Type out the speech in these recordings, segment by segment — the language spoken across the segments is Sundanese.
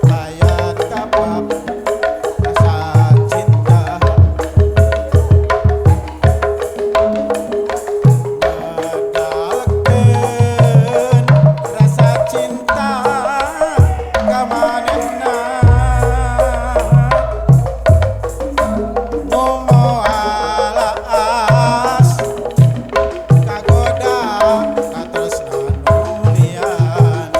Hayat kapak rasa cinta. Medalkeun rasa cinta ka manehna. Nu moal aas kagoda katresna nu lian.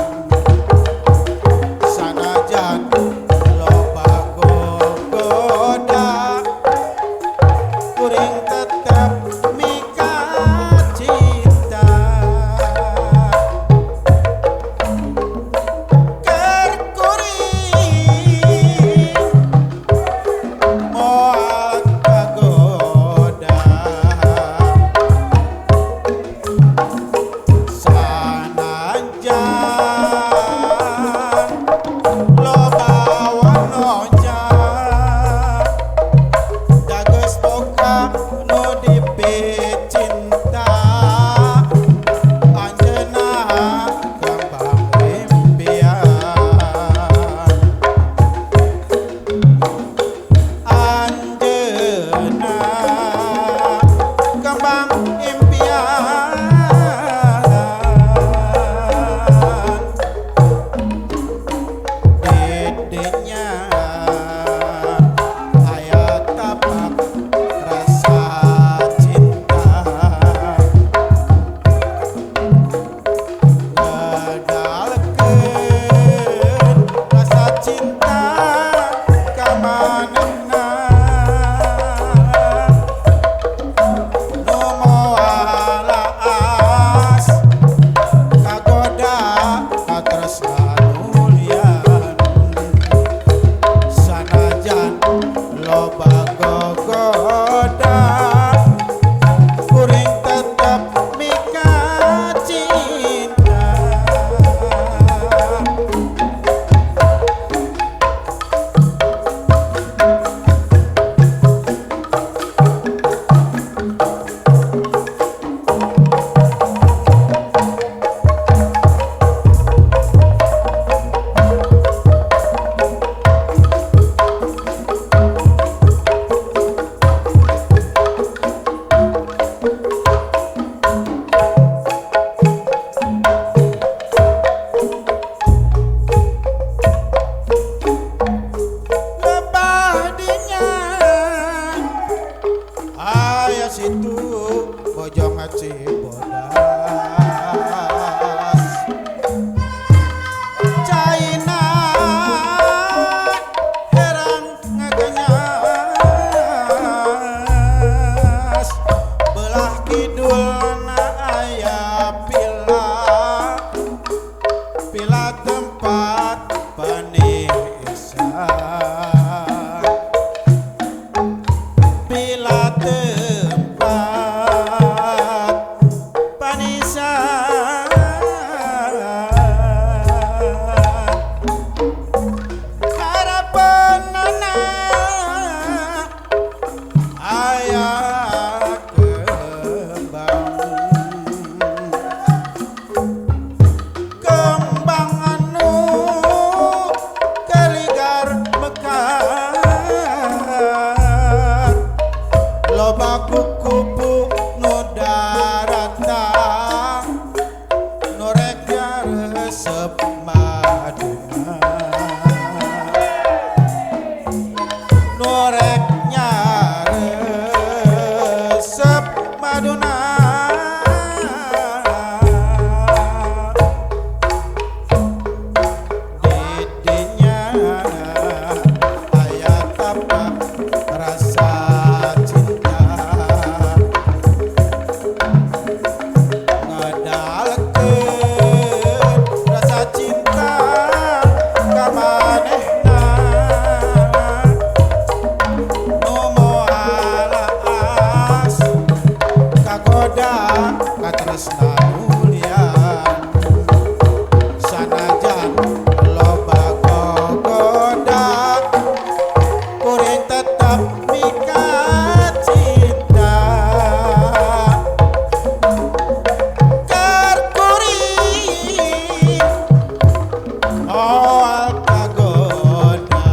Moal kagoda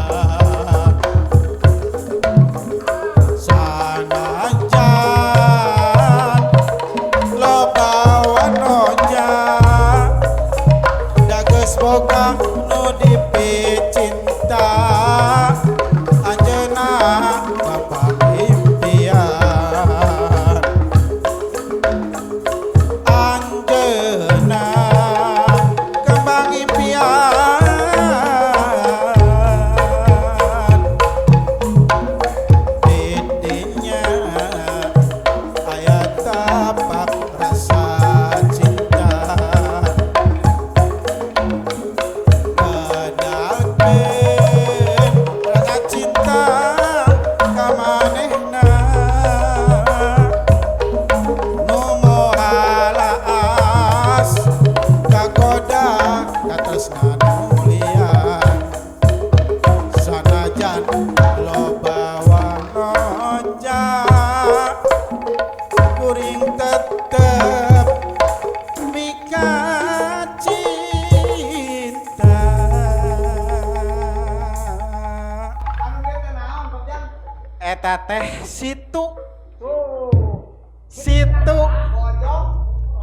sanajan loba wanoja da geus boga nu dipicinta anjeunna bapak impian anjeunna kembang impian didinya aya tapak rasa cinta bedalkeun rasa cinta ka manehna nu moal kagoda katresna nu lian sanajan loba wanoja kuring tetep mika cinta. Eta teh situ situ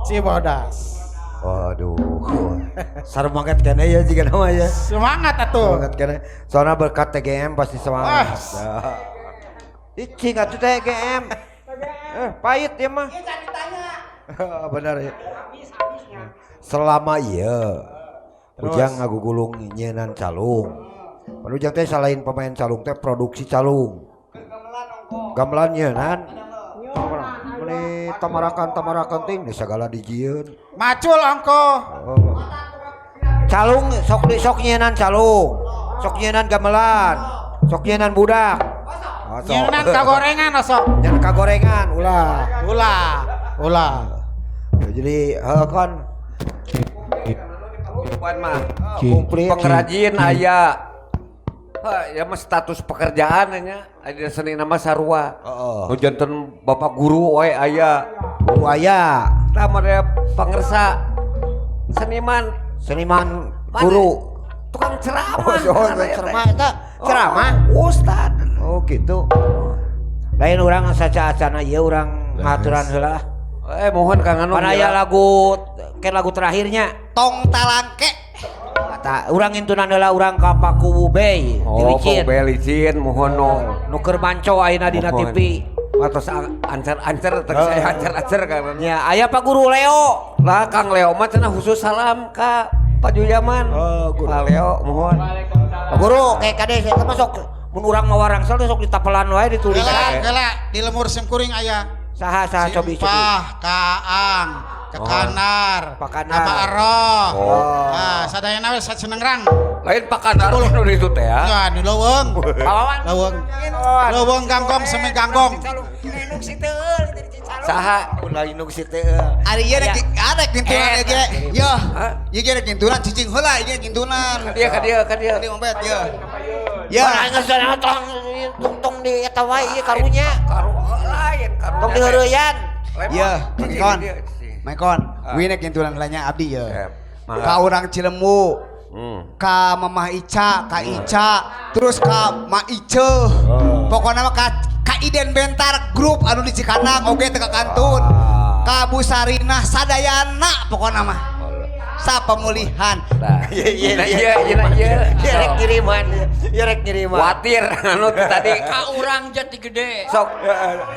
Cibodas. Waduh. Semangat keneh ya jika namanya. Semangat atuh. Semangat keneh. Soalnya berkat TGM pasti semangat. Wah. Icing atuh TGM. Eh, pahit ya mah. Benar ya. Selama iya. Ujang ngagugulung nyienan calung. Pan Ujang teh selain pemain calung teh produksi calung. Gamelan nyienan. Meni tamarakan tamarakan ting di segala dijieun. Macul ongko. Oh. Calung sok di sok nyienan calung. Sok nyienan gamelan. Sok nyienan budak. Oh, sok. Nyienan kagorengan osok. Nyienan kagorengan ulah. Ulah, ulah. Ya, jadi heuh kan Bukan mah. Komplit. Pengrajin aya. Ha, ya mah status pekerjaan nya. Ada seni nama sarua. Heeh. Nu janten bapak guru we aya. Guru aya, Tah mah pangersa seniman seniman Mana? guru. Tukang ceramah. Oh, oh, ceramah eta ceramah. Oh, ustad. Oh gitu. Lain urang saca acana ieu urang ngaturan heula. Eh mohon Kang Anu. Pan aya lagu ke lagu terakhirnya. Tong talangke. Ta urang intunan heula urang ka Paku Bay Oh, di Licin. Paku Bay licin mohon no. Nu keur manco ayeuna dina Mohon. TV. Atos ancer-ancer teh saya ancer-ancer kan. Ya, aya Pak Guru Leo. Lah Kang Leo mah cenah khusus salam ka Pak Juyaman. Oh, guru. Pak Leo mohon. Pak Guru kayak kade saya mah sok mun urang mah warangsel teh sok ditapelan wae ditulisan. Gela, gela di lemur simkuring aya. Saha saha cobi cobi. Simpah, Kaang, Kekanar, Pak Kanar. Pak Aroh. Oh. Nah, sadayana we sacenengrang. Lain Pak Kanar nu ditu teh ya. Ya, di leuweung. Pawawan. Leuweung. Leuweung ganggong semi ganggong. Saha? Ulah indung si teh. Ari ieu rek ada kintunan ieu ge. Yo. Ieu ge rek kintunan cicing heula ieu kintunan. Ka dieu ka dieu ka dieu. Ka dieu ompet yo. Ya. Ya, geus tong tong tong di eta wae ieu karunya. Karu lain karunya. Tong diheureyan. Ya, Maekon. Maekon, Ah. wina kintunan heula nya abdi ye. Mangga. Ka urang Cilemu, ka Mamah Ica, ka Ica, terus ka Ma Ice. Pokokna mah ka Iden Bentar grup anu di Cikanang oge teu kantun. Ka Bu Sarinah sadayana pokokna mah. Sapamulihan. Nah, Iya iya iya iya iya. Ieu rek ngiriman, ieu rek ngiriman. Watir anu tadi Ka urang jati gede. sok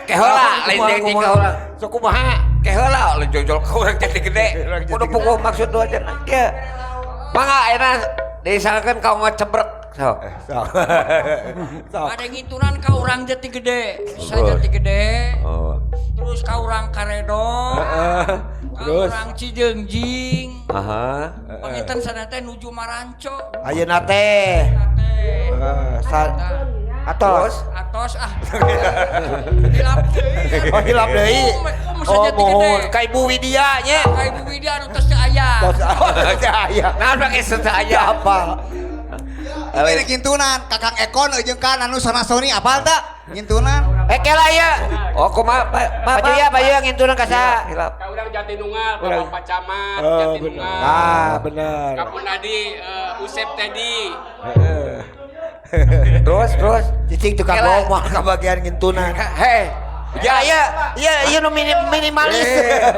keheula lain jeung ka urang. Sok kumaha? Keheula lain jojol ka urang jati gede. Kudu puguh maksud lu aja kieu. Mangga ayeuna disangkeun ka ngecebrek sok. Sok. Sok. Ada ngintunan ka urang jati gede. Sa jati gede. Oh. Terus ka urang Karedo. Ka Terus? urang Cijeungjing. Aha. Panginten sana teh nuju Maranco. Ayeuna teh. Teh. Atos. Atos ah. Hilap deui. Oh hilap deui. Oh, Oh mohon ka Ibu Widya nya. Ka Ibu Widya anu tos teu aya. Tos aya. Nah, pakai aya. Apa? Ini ngintunan Kakang Ekon jeung ka Nanu Sona Soni apal teu? Ngintunan. Eh kela ieu. Oh, kumaha Pak? Pak Juya, Pak Juya ngintunan ka saha? Hilap. Ka urang Jatinunggal, ka Bapak Camat, Jatinunggal. Ah, bener. Ka Pun Adi, Usep Teddy. Terus, terus. Cicing tukang Kela. ngomong kabagian ngintunan. Hei. Ya, ya, ya, iya nu minimalis.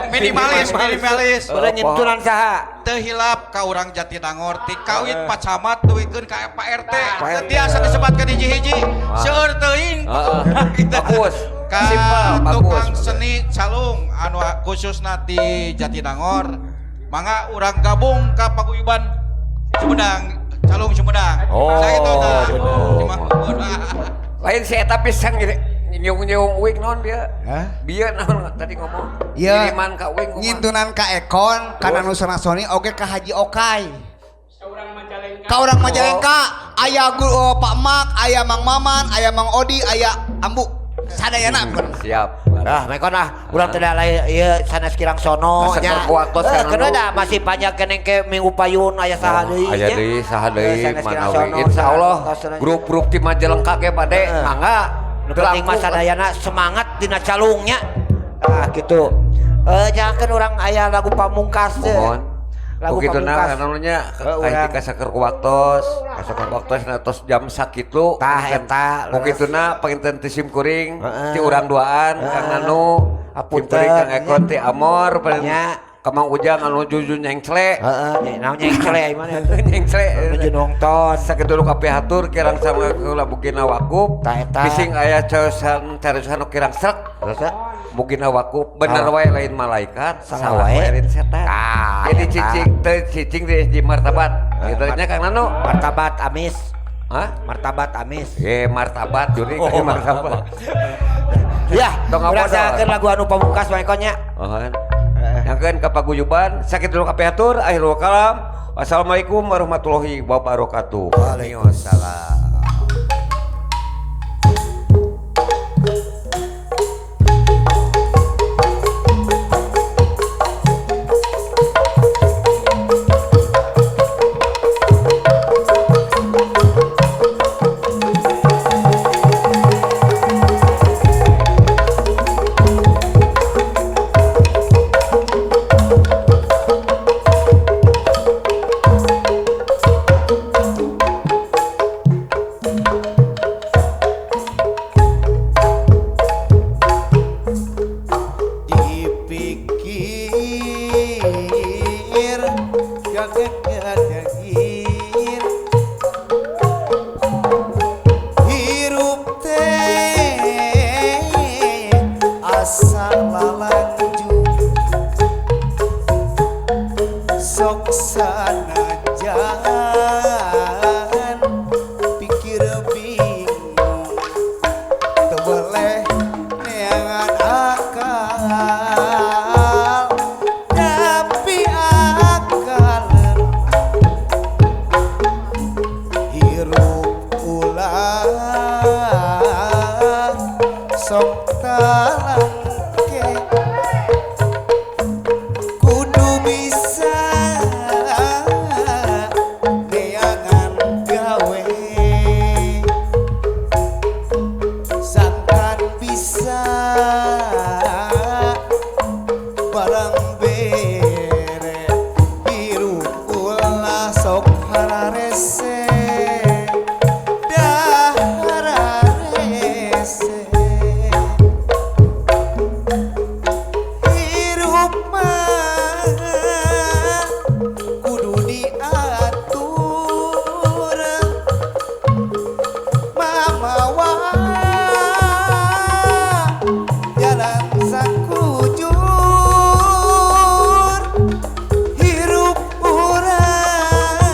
Minimalis, minimalis. Udah ngintunan saha? Teu hilap ka urang Jatinangor ti kawit Pak Camat duikeun ka Pak RT. Teu tiasa disebatkeun hiji-hiji. Seueur teuing. Heeh. Gitu. Bagus. Ka Simpel, bagus. tukang seni calung anu khususna ti Jatinangor. Mangga urang gabung ka paguyuban Sumedang, Calung Sumedang. Oh, Sakitu tah. bener. Cuma Lain si eta pisan nyung-nyung uing naon dia? Hah? Bieu naon tadi ngomong? Iya. Kiriman ka uing kumaha? Ngintunan ka Ekon, ka Nanu Sona Soni oge ka Haji Okai. Ka urang Majalengka. Ka urang Majalengka aya Pak Mak, aya Mang Maman, aya Mang Odi, aya Ambu. Sadayana bukan. Siap. Ah, mekon ah, urang teh lain ieu sanes kirang sono Masa nya. waktos Eh, kan keuna anu. da masih panjang keneng ke minggu payun aya saha deui. Aya nya. deui saha Eh, deui sanes kirang manawi. sono, Insyaallah sanes- grup-grup ti Majalengka ge bade Heeh. mangga. Nu penting mah sadayana semangat dina calungnya. Ah gitu. Eh jangan urang aya lagu pamungkas teh. Mohon. Lagu Begitu nah pamungkas. namanya Heeh, urang. ka saker waktos. Waktos na tos jam sakitu. Tah eta. Mugituna panginten ti sim kuring Heeh. ti urang duaan Kang Nanu, Apunten. sim kuring Kang Ekon ti Amor paling Nya. ka Mang Ujang anu jujun nyengcle. Heeh, naon nyengcle mana Nyengcle. Nuju nonton. Sakitu nu kapihatur kirang sama kula bugina wakup. Tah eta. Bising aya caosan cariusan nu kirang srek. Terus Mugina wakup bener Ah. wae lain malaikat, Salah wae. lain setan. Tah, Jadi eta. cicing teu cicing di SD martabat. Gitu nya Kang Nanu. Martabat amis. Hah? Martabat amis. Eh martabat juri Oh, oh, martabat. Ya, Tong urang ngabodor. sakeun lagu anu pamungkas Mang Ekon nya. Mohon. Nyangkeun ka paguyuban sakitu nu kapihatur akhirul kalam. Wassalamualaikum warahmatullahi wabarakatuh. Waalaikumsalam. Dipikir gagir hirup teh asa lalanjut sok sanajan pikir bingung teu boleh neangan akal tapi akalen hirup ulah sok talangke kudu bisa neangan gawe sangkan bisa barang bere hirup ulah sok hararese dah hararese hirup mah kudu diatur mamawa jalan sakujur hirup urang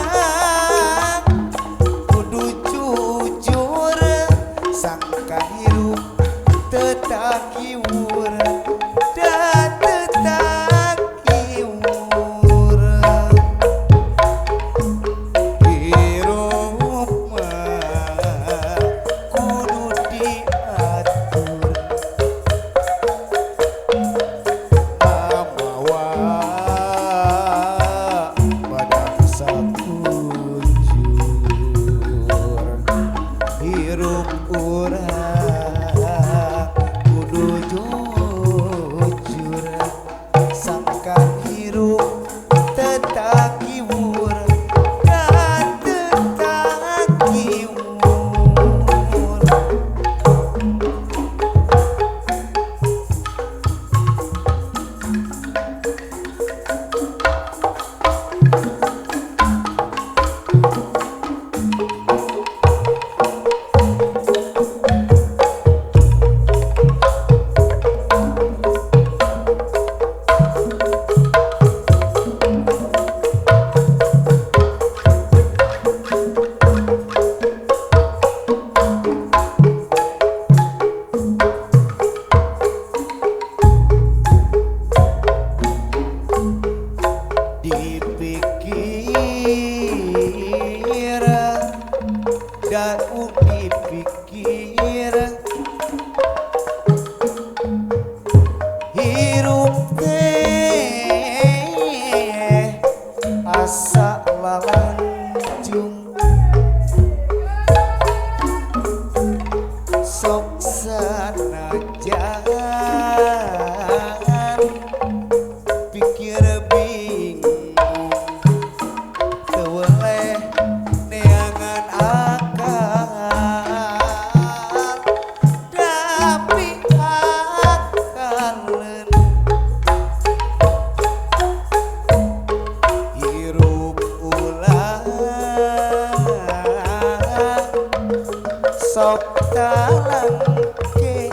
Sok talangke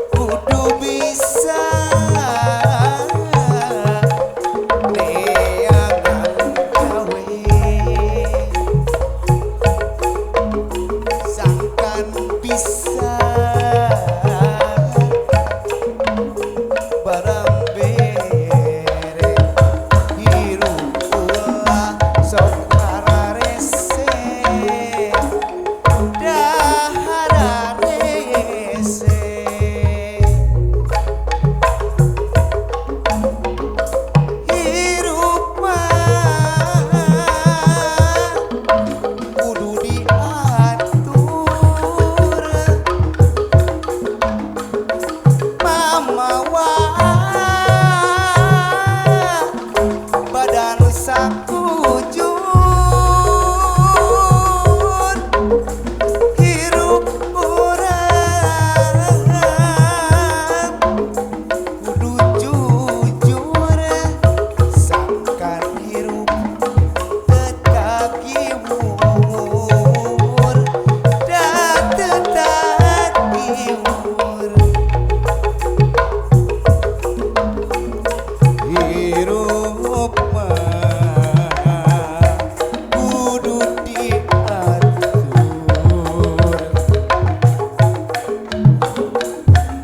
kudu bisa neangan gawe sangkan bisa barang bere hirup ulah sok hararese dahararese hirup mah kudu diatur mamawa badan sakujur hirup urang kudu jujur sangkan hirup tetap giwur dan tetap giwur hirup mah kudu diatur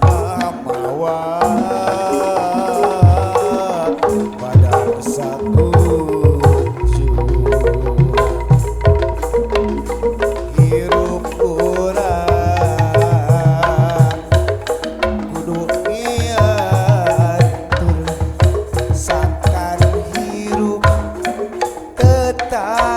pamawa badan sakujur hirup urang kudu diatur sangkan hirup tetap